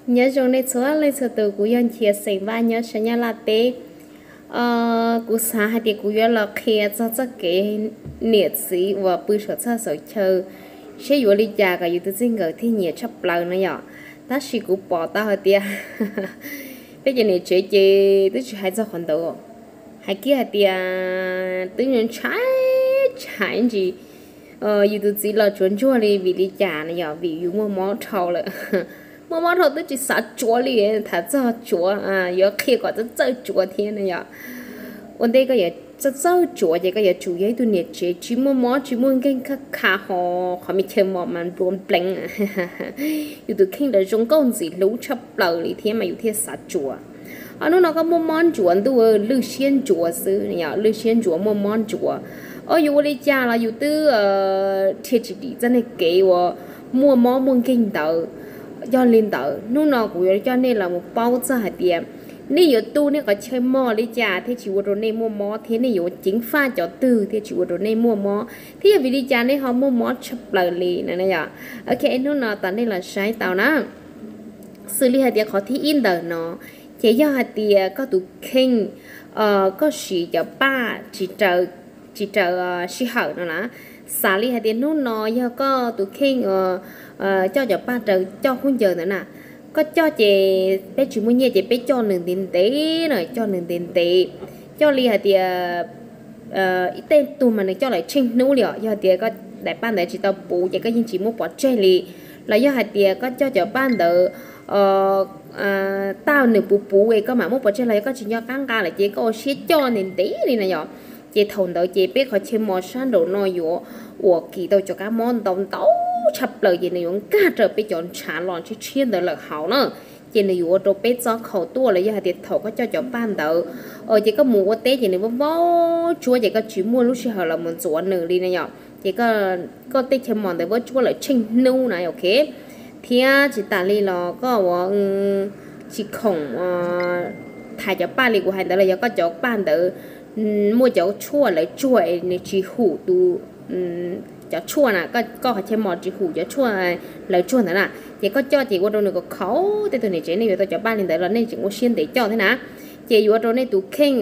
Nyob zoo nej txhua leej txhua tus, kuv yog Nchia xeem Vaj nyob sab Nyab Laj teb. Kuv xav hais tias kuv yuav los qhia txog txoj kev niam txiv uas pw saum txaj saum chaw, seb yuav li cas kom yus tus txij nkawm thiaj nyiam tshaj plaws no yom. Tab sis kuv pom tau hais tias peb cov niam tsev ces twb tsis hais txog qhov ntawd, hais kiag hais tias twb ntshai ntshai ntsis yus tus txiv los tsuav ntsuag li. Vim li cas no yom? Vim yus muaj mob dhau lawm. Muaj mob dhau twb tsis xav tsuav li, tham txog tsuav yuav qhia kom txawj txawj tsuav thiab no yom. Ua ntej koj yuav txawj txawj tsuav ces koj yuav tsum yog ib tug niam tsev tsis muaj mob tsis muaj nkeeg, kha kha ho qhov me chaw mos mas nplua npleev. Yus tus kheej lawv zoo nkauj ntxim hlub tshaj plaws li thiab mas yus thiaj xav tsuav. Ho hnub no koj muaj mob ntsuav ntuj, lwj siab ntsuav xwb, lwj siab ntsuav muaj mob ntsuav, o yus ua li cas los yus twb dhia tsis dim txoj niag kev uas muaj mob muaj nkeeg ntawd. Yog li ntawd hnub no kuv yuav coj nej los mus paub txog hais tias nej yuav tu nej qhov chaw mos li cas thiaj tsis ua rau nej muaj mob, thiab nej yuav ceev faj cov twg thiaj tsis ua rau nej muaj mob, thiab yog vim li cas nej ho muaj mob tshaj plaws li no yom. Ok, hnub no tos nej los saib tau na. Xws li hais tias qhov thib ib ntawm no, ces yog hais tias koj tus kheej, koj siv cov paj tsis raws sij hawm no na. Xav li hais tias hnub no yog koj tus kheej coj cov paj raws coj khaub ncaws ntawd na, koj coj ces peb tsis muaj nyiaj ces peb coj nws ntev ntev na, coj nws ntev ntev, coj li hais tias ib tej tug mas nws coj lawm tsheej hnub li os. Yog tias koj daim paj ntawd tsis tau puv ces koj yeej tsis muab pov tseg li, los yog hais tias koj coj cov paj ntawd tau nws puv puv es koj mam muab pov tseg, los yog koj tsis nco qab nqa lawm ces koj ua siab coj ntev ntev li na yom. Ces thaum ntawd ces peb qhov chaw mos sab nraum no yuav uas kis tau cov kab mob ntau ntau tshaj plaws ces nws yuav nkag raws peb cov ntshav los tshiab tshiab ntawd lawm hauv na. Ces nws yuav ua rau peb txob khaus tuaj, los yog hais tias thaum koj coj cov paj ntawd ces koj mus ua teb ces nws vaub vaub tsuab ces koj tsis muaj lub sij hawm los mus ntxuav nws li na yom. Ces koj tej chaw mos ntawd vaub tsuab lawm tsheej hnub na, ok. Thiab tsis tas li los koj ua tsis khoom thaiv cov paj li kuv hais ntawd los yog koj cov paj ntawd muaj cov tshuaj lawv tsuag es nws tsis hum tus, cov tshuaj na, koj qhov chaw mos tsis hum cov tshuaj lawv tsuag ntawd na, ces koj coj ces ua rau nws kom khaus. Tej tug niam tsev nej yuav tau cov paj li ntawd los nej tseem ua siab ntev coj thiab na. Ces yuav ua rau nej tus kheej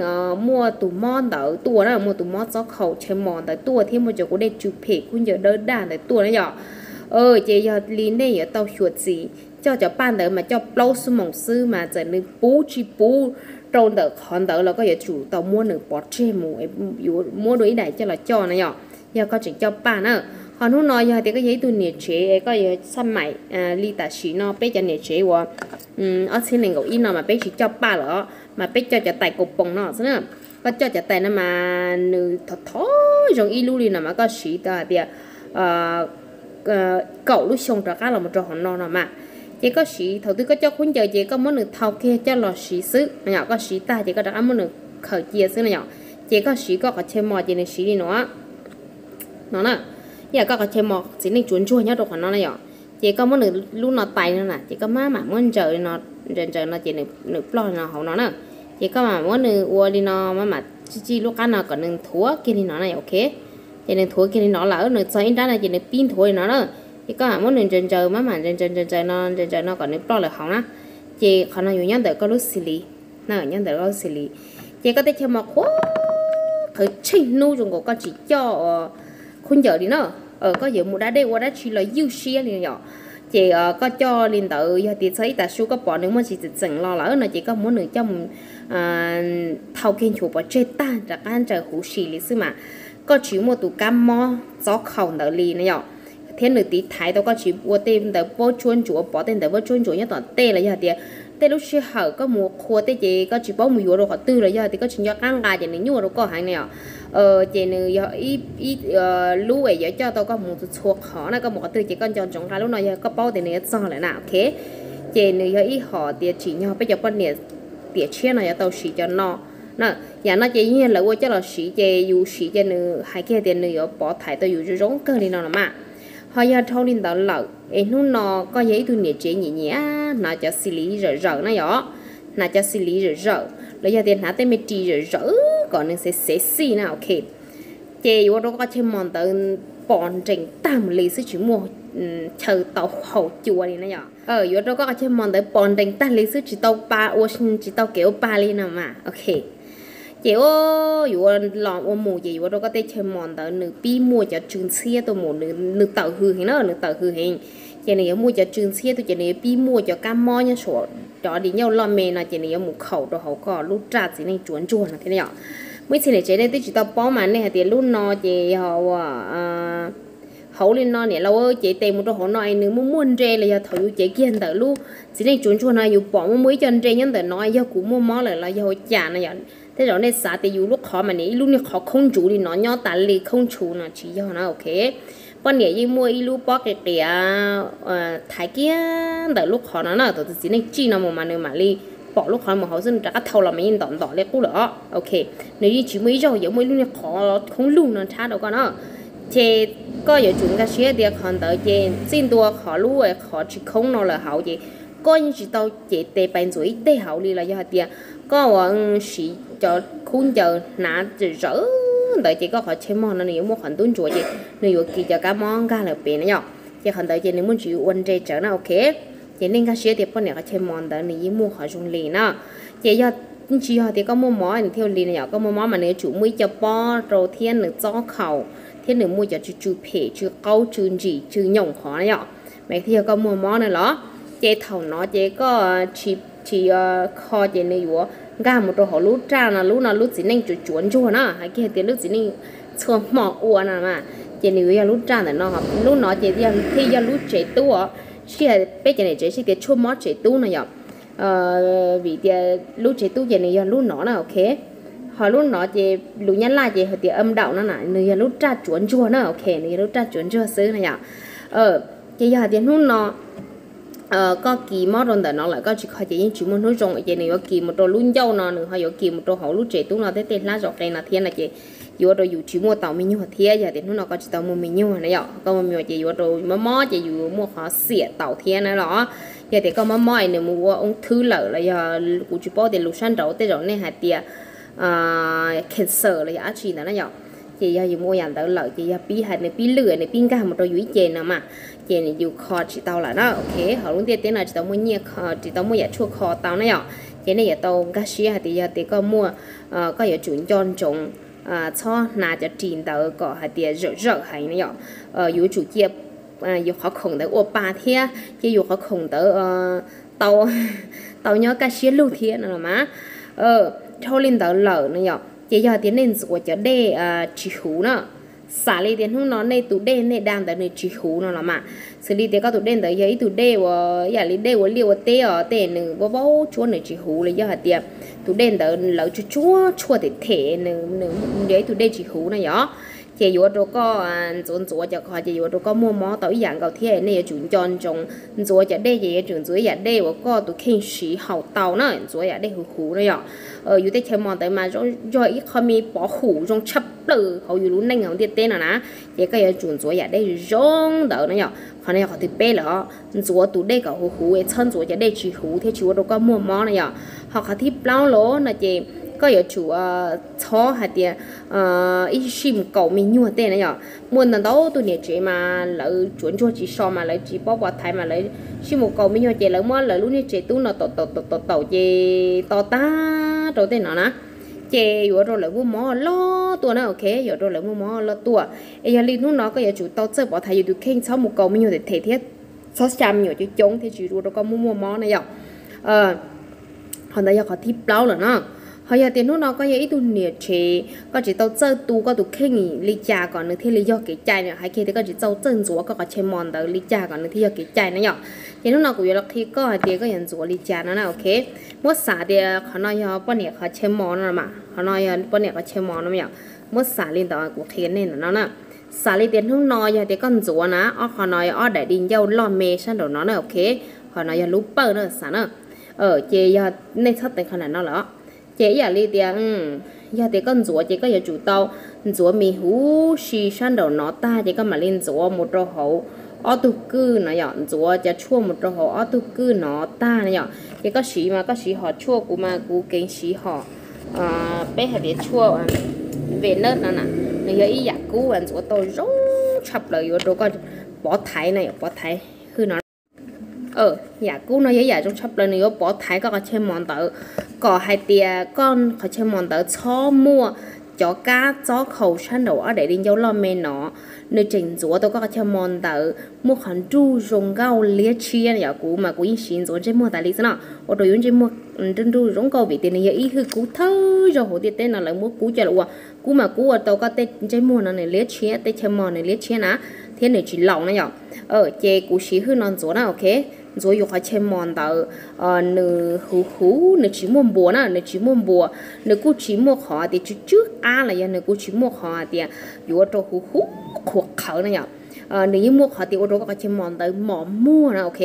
muaj tus mob ntawd tuaj na, muaj tus mob txob khaus chaw mos ntawd tuaj thiab muaj cov kuv dej tsw phem khaub ncaws dawb daj ntawd tuaj na yom. Ces yog li nej yuav tau xyuam xim coj cov paj ntawd mas coj plaub xuab moos xwb mas txawm nws puv tsis puv rau ntawm qhov ntawd los koj yuav tsum tau muab nws pov tseg mus, yuav muab dua ib daim coj los coj na yom. Yog koj tseem coj paj na. Ho hnub no yog hais tias koj yog ib tug niam tsev es koj yuav xaj maim li tam sim no peb cov niam tsev uas ob txhiab nees nkaum ib no mas peb tsis coj paj lawm, mas peb coj cov tais kaus poos no xwb na. Koj coj cov tais no mas nws thov thov zoo ib lub li no mas koj siv tau hais tias kaum lub xyoo rov qab los mus rau hauv no no mas. Ces koj siv thaum twg koj coj khaub ncaws ces koj muab nws thau kiag coj los siv xwb no yom, koj siv tag ces koj rov qab muab nws khaws cia xwb no yom. Ces koj siv koj qhov chaw mos ces nws siv li no no na. Yam koj qhov chaw mos txiv neej tsuav ntsuag nyob rau qhov no na yom. Ces koj muab nws lub no tais no na, ces koj maj mam muab ntsaws no, ntsaws ntsaws no ces nws ploj no hauv no na. Ces koj mam muab nws ua li no, maj mam tsij tsij lub qab no kom nws nthuav kiag li no na, ok. Ces nws nthuav kiag li no lawm, nws txog ib nrab no ces nws pib nthuav li no na. Ces koj mam muab nws ntsaws ntsaws, maj mam ntsaws ntsaws ntsaws ntsaws no, ntsaws ntsaws no kom nws ploj lawm hauv na. Ces qhov no yus nyob ntawm koj lub xis li, nyob ntawm koj lub xis li. Ces koj tej chaw mos qhuav qhawv tsheej hnub zoo nkaus koj tsis coj khaub ncaws li na. Koj yuav mus da dej ua dab tsi los ywj siab li yom. Ces koj coj li ntawd, yog tias txog ib tag su koj pom nws muaj tsis txeem txeem los lawm no ces koj muab nws coj mus thau kiag nchuav pov tseg tag rov qab ntsaws huv si li xwb mas koj tsis muaj tus kab mob txob khaus ntawd li na yom. Thiab nws tiv thaiv tau koj tsis ua tej ntawd vaub tsuab ntsuav, pov tej ntawd vaub tsuab ntsuav nyob tom tej los yog tias tej lub sij hawm koj mus qhua tej ces koj tsis paub mus yuav rau qhov twg los yog tias koj tsis nco qab nqa ces nws nyuaj rau koj heev na yom. Ces nws yog ib lub es yuav coj tau koj mus txhua qhov na, koj mus qhov twg ces koj nco ntsoov nqa lub no yog koj paub tias nws yuav txog lawm na, ok. Ces nws yog ib hom tias tsim nyog peb cov poj niam tiam tshiab no yuav tau siv cov no na. Yam no ces yeej yog lawv ua coj los siv ces yus siv ces nws hais kiag tias nws yuav pov thaiv tau yus zoo zoo kawg li no los mas. Ho yog dhau li ntawd lawm es hnub no koj yog ib tug niam tsev nyiam nyiam hnav cov xis li zawm zawm na yom, hnav cov xis li zawm zawm los yog tias hnav tej me ris zawm zawm kom nws xev xev xij na, ok. Ces yuav ua rau koj chaw mos ntawd pom nrees tag mus li xwb, tsis muaj chaw tau haus cua li na yom. Yuav rau koj qhov chaw mos ntawd pom nrees tag li xwb, tsis tau pa ua, tsis tau kev ua pa li no mas, ok. Ces yuav los ua mus ces yuav rau koj tej chaw mos ntawd nws pib muaj cov tsw ntxhiab tuaj mus, nws tawm hws heev na, nws tawm hws heev. Ces nws yuav muaj cov tsw ntxhiab tuaj ces nws yuav pib muaj cov kab mob nyob saum cov di ncauj loj me no ces nws yuav mus khaum rau hauv koj lub raj txiv neej tsuav ntsuag no thiab yom. Muaj ib txhia niam tsev nej twb tsis tau paub mas nej hais tias lub no ces yog ua hauv li no niam laus, ces tes mus rau hauv no es nws muaj muaj nre los yog thaum yus cev kiag ntawm lub txiv neej tsuav ntsuag no yus pom muaj muaj ib co nre nyob ntawm no, yog kuv muaj mob lawm los yog ua cas no yom. Tej zaum nej xav tias yus lub qhov mas niam ib lub niag qhov khoob ntsuv li no nyob tas li khoob ntsuv no, tsis yog na, ok. Poj niam yeej muaj ib lub pob qis qias thaiv kiag ntawm lub qhov no na, thaum tus txiv neej tsij no mus mas nws mam li pom lub qhov mus hauv xwb, nws rov qab thau los mas yeej ntom ntom li qub lawm os, ok. Nws yeej tsis muaj ib zaug yuav muaj ib lub niag qhov khoob lug no nrhab rau koj na. Ces koj yuav tsum nkag siab tias qhov ntawd ces txij ntua qhov lub qhov tsis khoob no lawm hauv ces koj yeej tsis tau cev tes pais ntxuav ib teg hauv li los yog hais tias koj uas siv cov khaub ncaws hnav zawm ntawd ces koj qhov chaw mos no nws yuav muaj qhov ntub ntsuav ces nws yuav kis cov kab mob nkag lawm pem na yom. Ces qhov ntawd ces nws muaj ntsis ua nre tsawv na, ok. Ces nej nkag siab tias poj niam qhov chaw mos ntawd nws yeej muaj qhov zoo li na. Ces yog tsis yog tias koj muaj mob nws thiaj li na yom, koj muaj mob mas nws yuav tsum muaj ib co pob rau thiab nws txob khaum thiab nws muaj cov tsw tsw phem tsw qaub tsw ntsim tsw nyoos qhov na yom, mas thiaj yog koj muaj mob na los. Ces thaum no ces koj tsis kho ces nws yuav nkag mus rau hauv lub raj no, lub no lub txiv neej tsuav tsuav ntsuag na, hais kiag tias lub txiv neej txhua hmo ua no mas, ces nws yuav yog lub raj ntawm no. Lub no ces thiaj yog lub tsev tub os, sij hawm peb cov niam tsev sij tias tshuaj mob tsev tub no yom. Vim tias lub tsev tub ces nws yog lub no na, ok. Ho lub no ces lus Nyab Laj ces hais tias âm đạo no na, nws yog lub raj tsuav ntsuag na, ok, nws yog lub raj tsuav ntsuag xwb na yom. Ces yog hais tias hnub no koj kis mob rau ntawm no lawm koj tsis kho ces yeej tsis muaj hnub zoo, ces nws yuav kis mus rau lub ncauj no, nws ho yuav kis mus rau hauv lub tsev tub no thiab tej hlab zov qe no thiab no ces yuav rau yus tsis muaj tau me nyuag thiab. Yog tias hnub no koj tsis tau muaj me nyuag na yom, koj muaj me nyuag ces yuav rau mob mob ces yus muaj qhov xiam tau thiab na los. Yog tias koj mob mob es nws mus ua ung thư lawm los yog kuv tsis paub tias lus sab nraud tej zaum nej hais tias cancer los yog dab tsi ntawd na yom. Ces yog yus muaj yam ntawd lawm ces yog pib hais nws pib lwj nws pib nkag mus rau yus ib ce no mas, ces yus kho tsis tau lawm na, ok. Hauv lub ntiaj teb no tsis tau muaj nyiaj, tsis tau muaj yam tshuaj kho tau na yom. Ces nej yuav tau nkag siab hais tias yog tias koj muaj, koj yuav tsum nco ntsoov txhob hnav cov ris ntawd kom hais tias zawm zawm heev na yom. Yuav tsum cia yus qhov khoom ntawd ua pa thiab cia yus qhov khoom ntawd tau nyob kaj siab lug thiab no los mas. Dhau li ntawd lawm no yom, ces yog tias nej ntxuav cov dej tsis huv na, xam li tias hnub no nej tus dej nej da ntawd nws tsis huv no los mas, xws li tias koj tus dej ntawd yog ib tug dej uas ib yam li dej ua liaj ua teb os, tej nws vaub vaub tsuab nws tsis huv li, yog hais tias tus dej ntawd lawv tsuag tsuag tshuaj them them, nws yog ib tug dej tsis huv na yom. Ces yuav rau koj ntxuav ntxuav cov qhov ces yuav rau koj muaj mob tau ib yam nkaus thiab. Nej yuav tsum nco ntsoov ntxuav cov dej ces yuav tsum ntxuav ib yam dej uas koj tus kheej siv haus tau na, ntxuav yam dej huv huv na yom. Yus tej chaw mos ntawd mas yog ib qho me pov hum zoo tshaj plaws hauv yus lub neej hauv ntiaj teb no na, ces koj yuav tsum ntxuav yam dej zoo ntawd na yom. Qhov no yog qhov thib peb lawm, ntxuav tus dej kom huv huv es txhob ntxuav cov dej tsis huv thiab tsis ua rau koj muaj mob na yom. Ho qhov thib plaub los no ces koj yuav tsum txhob hais tias ib sij mus kaus me nyuag tej na yom. Muaj ntau ntau tus niam tsev mas lawv tsuav ntsuag tsis so mas lawv tsis paub pov thaiv mas lawv sij mus kaus me nyuag ces lawv muab lawv lub niag tsev tub no taum taum taum taum taum ces to tag rau tej no na, ces yuav rau lawv muaj mob loj tuaj na, ok, yuav rau lawv muaj mob loj tuaj. Es yog li hnub no koj yuav tsum tau txawj pov thaiv yus tus kheej txhob mus kaus me nyuag them them thiab txhob xya me nyuam coob coob thiaj tsis ua rau koj muaj muaj mob na yom. Qhov ntawd yog qhov thib plaub lawm na. Ho yog tias hnub no koj yog ib tug niam tsev koj tsis tau txawj tu koj tus kheej li cas kom nws thiaj li yog kev cai no, hais kiag tias koj tsis tau txawj ntxuav koj qhov chaw mos ntawd li cas kom nws thiaj yog kev cai na yom. Ces hnub no kuv yuav los qhia koj hais tias koj yuav ntxuav li cas no na, ok. Muab xam tias qhov no yog poj niam qhov chaw mos no mas, qhov no yog poj niam qhov chaw mos no yom. Muab xam li ntawd kuv qhia nej ntawm no na. Xam li tias hnub no yog tias koj ntxuav na, ob qhov no yog ob daim di ncauj loj me sab nraum no na, ok. Qhov no yog lub pawj na, xam na. Ces yog nej txhob teev qhov ntawm no lawm. Ces ib yam li tias yog tias koj ntxuav ces koj yuav tsum tau ntxuav me huv si sab nraum no tag ces koj mam li ntxuav mus rau hauv ob tug kwj no yom, ntxuav cov tshuaj mus rau hauv ob tug kwj no tag na yom. Ces koj siv mas koj siv hom tshuaj, kuv mas kuv keev siv hom, peb hais tias tshuaj Venus no na, nws yog ib yam kub ntxuav tau zoo tshaj plaws yuav rau koj pov thaiv no, pov thaiv hwj no. Yam kub no yog yam zoo tshaj plaws, nws yuav pov thaiv koj qhov chaw mos ntawd kom hais tias koj qhov chaw mos ntawd txhob muaj cov kab txob khaus sab nraum ob daim di ncauj loj me no. Nws tseem ntxuav tau koj qhov chaw mos ntawd muaj qhov nruj zoo nkauj liab tshiab no yom. Kuv mas kuv yeej siv ntxuav ntsej muag tas li xwb no, ua rau yus ntsej muag nruj nruj zoo nkauj vim tias nws yog ib hwj kub thawj zaug hauv ntiaj teb no lawv muab kub coj los ua. Kub mas kub ua rau koj tej ntsej muag no nws liab tshiab, tej chaw mos nws liab tshiab na, thiab nws tsis laus na yom. Ces kuv siv hwj no ntxuav na, ok, ntxuav yus qhov chaw mos ntawd nws huv huv, nws tsis muaj npuas na, nws tsis muaj npuas, nws kuj tsis muaj qhov tias tsw tsw qab los yog nws kuj tsis muaj qhov tias yuav ua rau huv huv qhuav qhawv na yom. Nws yeej muaj qhov tias ua rau koj qhov chaw mos ntawd mos muag na, ok,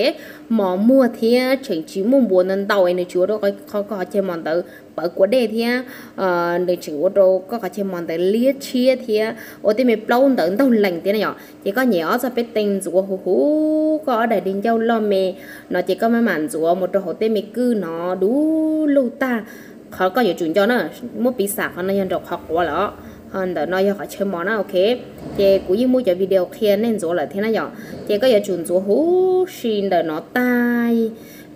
mos muag thiab tseem tsis muaj npuas ntau ntau es nws tsis ua rau koj qhov chaw mos ntawd pawv kua dej thiab nws tseem ua rau koj qhov chaw mos ntawd liab tshiab thiab ua tej me plaub ntawd ntaug lees thiab na yom. Ces koj nyem ob txoj peb tee ntxuav huv huv koj ob daim di ncauj loj me no, ces koj maj mam ntxuav mus rau hauv tej me kwj no du lug tag. Qhov koj yuav tsum nco na, muab piv xam qhov no yog nraum qhov quav lawm, ntawm no yog qhov chaw mos na, ok. Ces kuv yeej muaj cov video qhia nej ntxuav lawm thiab na yom. Ces koj yuav tsum ntxuav huv si ntawm no tag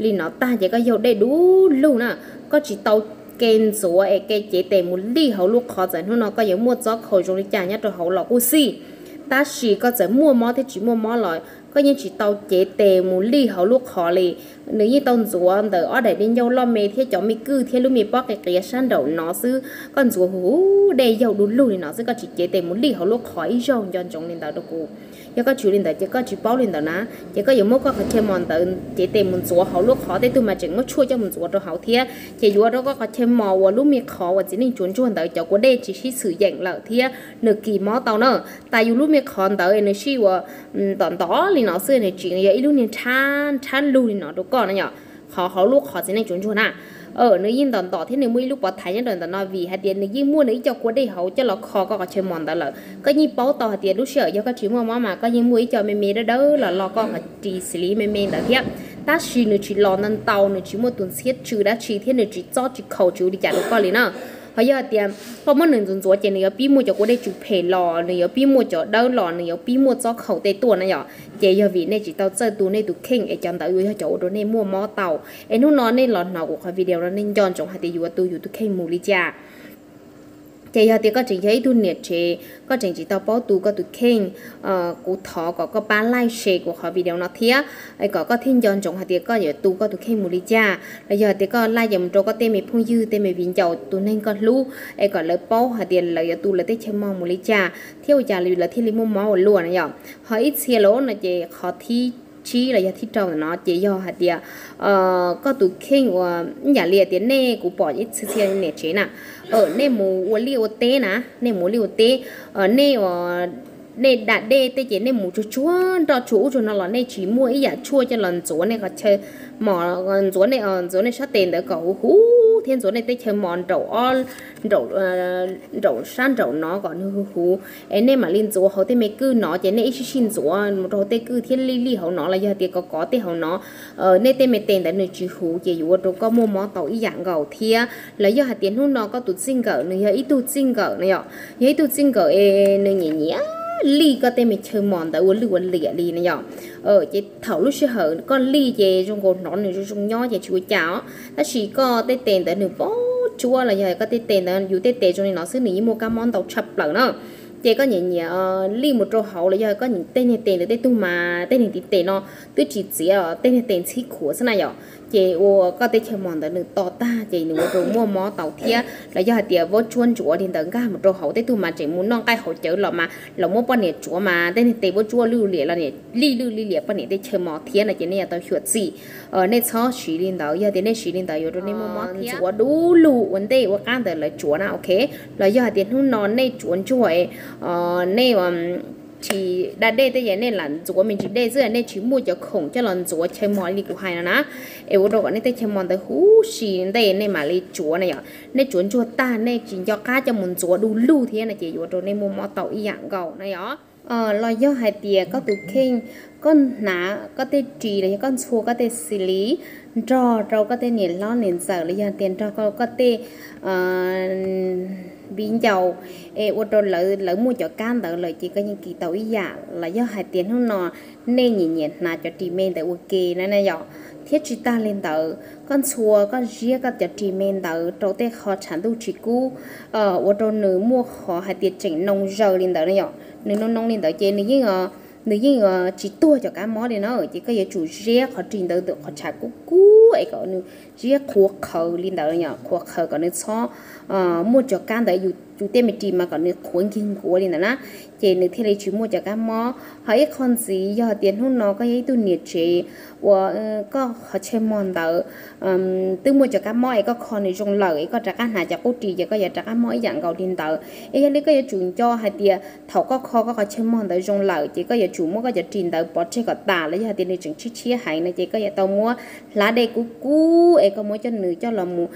li no tag ces koj yaug dej du lug na. Koj tsis tau ke ntxuav es ke cev tes mus lij hauv lub qhov, txawm hnub no koj yuav muaj txob khaus zoo li cas nyob rau hauv los kuj xij, tab sis koj txawm muaj mob thiab tsis muaj mob los koj yeej tsis tau cev tes mus lij hauv lub qhov li. Nws yeej tau ntxuav ntawm ob daim di ncauj loj me thiab cov me kwj thiab lub me pob qias qias sab nraum no xwb. Koj ntxuav huv huv dej yaug du lug li no xwb, koj tsis cev tes mus lij hauv lub qhov ib zaug nco ntsoov li ntawd rau kuv. Yog koj tsis ua li ntawd ces koj tsis paub li ntawd na, ces koj yuav muab koj qhov chaw mos ntawd cev tes mus ntxuav hauv lub qhov, tej tug mas tseem muab tshuaj coj mus ntxuav rau hauv thiab, ces yuav ua rau koj qhov chaw mos uas lub me qhov uas txiv neej tsuav ntsuag ntawd cov kua dej tsis sib txhwm yeem lawm thiab nws kis mob tau na. Tas yus lub me qhov ntawd nws sij ua ntom ntom li no xwb, nws tsis yog ib lub niag nrhab nrhab lug li no rau koj na yom. Qhov hauv lub qhov txiv neej tsuav ntsuag na, nws yeej ntom ntom thiab nws muaj ib lub pov thaiv nyob rau ntawm no vim hais tias nws yeej muaj nws ib co kua dej hauv coj los kho koj qhov chaw mos ntawd lawm. Koj yeej paub tau hais tias lub sij hawm yog koj tsis muaj mob mas koj yeej muaj ib co me me dawb dawb los lo koj qhov ris xis li me me ntawd thiab, tab sis nws tsis los ntau ntau, nws tsis muaj tus ntxhiab tsw dab tsi thiab nws tsis txob tsis khaus tsis ua li cas rau koj li na. Ho yog hais tias koj muab nws ntxuav ntxuav ces nws yuav pib muaj cov kua dej tsw phem los, nws yuav pib muaj cov dawb los, nws yuav pib muaj txob khaus tej tuaj na yom. Ces yog vim nej tsis tau txawj tu nej tus kheej es cov ntawd yuav yog cov ua rau nej muaj mob tau. Es hnub no nej los hnov kuv qhov video no nej nco ntsoov hais tias yuav tu yus tus kheej mus li cas. Ces yog tias koj tseem yog ib tug niam tsev, koj tseem tsis tau paub tu koj tus kheej, kuv thov kom koj pab like share kuv qhov video no thiab, kom koj thiaj nco ntsoov hais tias koj yuav tu koj tus kheej mus li cas, los yog tias koj like mus rau koj tej me phooj ywg tej me viv ncaus tus neeg koj hlub, es kom lawv paub hais tias lawv yuav tu lawv tej chaw mos mus li cas thiab ua cas lawv thiaj li muaj mob ua luaj na yom. Ho ib txhia los no ces qhov thib tsib los yog thib rau no ces yog hais tias koj tus kheej uas ib yam li tias nej, kuv pom ib txhia txhia niam tsev na, nej mus ua liaj ua teb na, nej mus ua liaj ua teb, nej, nej da dej tej ces nej mus tsuag tsuag nroj tsuag ub tsuag no los nej tsis muaj ib yam tshuaj coj los ntxuav nej qhov chaw mos, ntxuav nej, ntxuav nej sab tes ntawd kom huv huv thiab ntxuav nej tej chaw mos nraum ob, nraum sab nraum no kom nws huv huv, es nej mam li ntxuav hauv tej me kwj no ces nej ib sij sij ntxuav mus rau hauv tej kwj thiab lij lij hauv no los yog tias kov kov tej hauv no, nej tej me tes ntawd nws tsis huv ces yuav ua rau koj muaj mob tau ib yam nkaus thiab. Los yog hais tias hnub no koj tus txij nkawm nws yog ib tug txij nkawm na yom, yog ib tug txij nkawm es nws nyiam nyiam lij koj tej me chaw mos ntawd ua lwj ua liam li na yom. Ces thaum lub sij hawm koj lij ces zoo nkaus hnov nws zoo zoo nyob ces tsis ua cas os, tab sis koj tej tes ntawd nws pob tsuab los yog koj tej tes ntawd, yus tej tes zoo li no xwb nws yeej muaj kab mob ntau tshaj plaws na. Ces koj nyiam nyiam lij mus rau hauv los yog koj tej niag tes ntawd tej tug mas tej niag ntiv tes no twb tsis txiav, tej niag tes ntxhib khuav xwb na yom. Ces ua koj tej chaw mos ntawd nws to tag ces nws ua rau muaj mob tau thiab. Los yog hais tias vuab tsuab ntsuav li ntawd nkag mus rau hauv, tej tug mas tseem mus noj nqaij haus cawv los mas los muab poj niam tsuav mas tej niag tes vuab tsuab lwj liam los lij lwj lij liam poj niam tej chaw mos thiab no ces nej yuav tau xyuam xim, nej txhob siv li ntawd. Yog tias nej siv li ntawd yuav rau nej muaj mob thiab. Ntxuav du lug ua ntej ua qab ntawd lawv tsuav na, ok. Los yog hais tias hnub no nej tsuav ntsuag, nej tsis da dej tej ces nej lam ntxuav me ntsis dej xwb, nej tsis muaj cov khoom coj los ntxuav chaw mos li kuv hais no na, es ua rau kom nej tej chaw mos ntawd huv si ntej nej mam li tsuav na yom. Nej tsuav ntsuag tag nej tsis nco qab coj mus ntxuav du lug thiab no ces yuav rau nej muaj mob tau ib yam nkaus na yom. Los yog hais tias koj tus kheej, koj hnav koj tej ris los yog koj ntxhua koj tej xis lis, nrog rau koj tej niam hlob niam ntxawm los yog tias nrog koj tej viv ncaus es ua rau lawv muaj cov kab ntawd lawm ces koj yeej kis tau ib yam. Los yog hais tias hnub no nej nyiam nyiam hnav cov ris me ntawd ua ke na yom, thiab tsis tag li ntawd koj ntxhua koj ziab koj cov ris me ntawd rau tej qho tshav ntuj tsis kub ua rau nws muaj qhov hais tias tseem noo zaws li ntawd na yom. Nws noo noo li ntawd ces nws yeej nws yeej tsis tuag cov kab mob li na. Ces koj yuav tsum ziab qhov ris ntawd ntawm qhov tshav kub kub es kom nws ziab qhuav qhawv li ntawd, qhuav qhawv kom nws txhob muaj cov kab ntawd, yus tej me ris mas kom nws qhuav nkig nkuav li ntawd na, ces nws thiaj li tsis muaj cov kab mob. Ho ib qho ntxiv yog tias hnub no koj yog ib tug niam tsev uas koj qhov chaw mog ntawd twb muaj cov kab mob es koj kho nws zoo lawm es koj rov qab hnav cov qub ris ces koj yuav rov qab mob ib yam nkaus li ntawd. Es yog li koj yuav tsum nco hais tias thaum koj kho koj qhov chaw mog ntawd zoo lawm ces koj yuav tsum muab koj cov ris ntawd pov tseg kom tas, los yog hais tias nws tseem tshiab tshiab heev no ces koj yuav tau muab hlav dej kub kub es koj muab coj nws coj los mus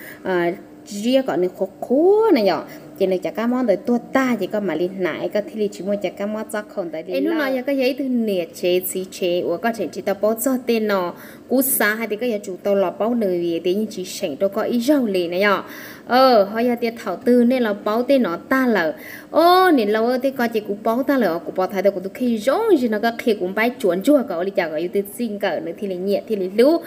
ziab kom nws qhuav qhuav na yom, ces nws cov kab mob ntawd tuag tag ces koj mam li hnav es koj thiaj li tsis muaj cov kab mob txob khaum ntawd li. Es hnub no yog koj yog ib tug niam tsev txiv tsev uas koj tseem tsis tau paub txog tej no, kuv xav hais tias koj yuav tsum tau los paub nws vim tias yeej tsis seem rau koj ib zaug li na yom. Ho yog tias thaum twg nej los paub tej no tag lawm, o, niam laus, tej ko ces kuv paub tag lawm os, kuv pom thaiv tau kuv tus kheej zoo zig no, koj qhia kuv npaib tsuav ntsuag kom ua li cas kom yus tus txij nkawm nws thiaj li nyiam thiaj li hlub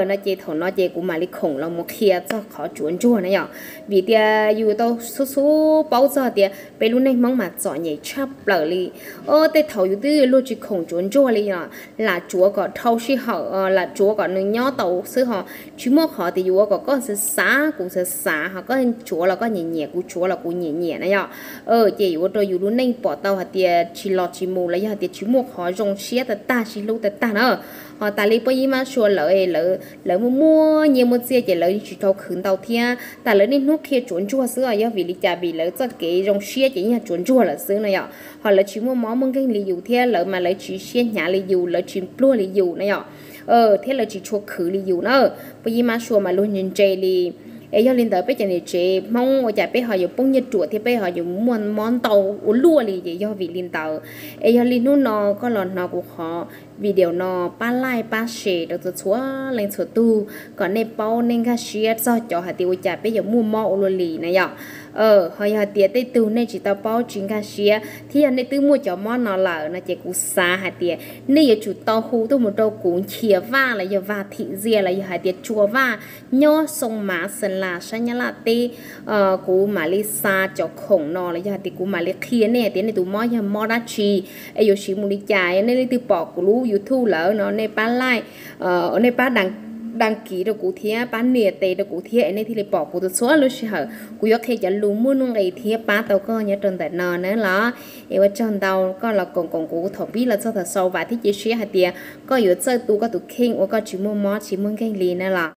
no ces thaum no ces kuv mam li khoom los mus qhia txog qhov tsuav ntsuag na yom. Vim tias yus tau xub xub paub txog tias peb lub neej Hmoob mas txom nyem tshaj plaws li. O, tej thaum yus twb luag tsis khoom tsuav ntsuag li os, lam tsuav kom dhau sij hawm, lam tsuav kom nws nyob tau xwb ho tsis muaj qhov tias yus ua kom koj xav xav kuv xav xav, ho koj tsuav los koj nyiam nyiam, kuv tsuav los kuv nyiam nyiam na yom. Ces yuav ua rau yus lub neej pom tau hais tias tsis los tsis mus los yog hais tias tsis muaj qhov zoo siab tag tag sib hlub tag tag na. Ho tas li poj yib mab sua lawv, lawv muaj muaj nyiaj muaj txiaj ces lawv tsis tau khwv ntau thiab, tas lawv niaj hnub qhia tsuav ntsuag xwb os. Yog vim li cas? Vim lawv txoj kev zoo siab ces yeej yog tsuav ntsuag lawm xwb no yom. Ho lawv tsis muaj mob muaj nkeeg li yus thiab, lawv mas lawv tsis siab hnyav li yus, lawv tsis pluag li yus na yom, thiab lawv tsis tshua khwv li yus na. Poj yib mab sua mas luag ntse ntse li. Es yog li ntawd peb cov niam tsev Hmoob ua cas peb ho yuav poob nyiaj ruam thiab peb ho yuav muaj mob ntau ua luaj li? Ces yog vim li ntawd. Es yog li hnub no koj los hnov kuv qhov video no, pab like pab share rau txhua txhua leej txhua tug kom nej paub nej nkag siab txog cov hais tias ua cas peb yuav muaj mob ua luaj li na yom. Ho yog hais tias tej tug nej tsis tau paub tsis nkag siab thiab yog nej twb muaj cov mob no lawm no ces kuv xav hais tias nej yuav tsum tau hu tuaj mus rau kuv Nchia Vaj los yog Vaj Thim Ntxiaj los yog hais tias Tsua Vaj nyob Xoo Mav Xeem Las sab Nyab Laj teb. Kuv mam li xa cov khoom no los yog hais tias kuv mam li qhia nej hais tias nej tus mob yog mob dab tsi es yuav siv mus li cas. Nej leej twg pom kuv lub YouTube lawm no nej pab like, nej pab đăng ký rau kuv thiab pab nias tes rau kuv thiab es nej thiaj li pom kuv txhua txhua lub sij hawm kuv yuav qhia cov lus muaj nuj nqis thiab pab tau koj nyob rau ntawm no na los. Es ua tsaug ntau koj los koom koom kuv thaum pib los txog thaum xaus, vam thiab cia siab hais tias koj yuav txawj tu koj tus kheej ua koj tsis muaj mob tsis muaj nkeeg li na los.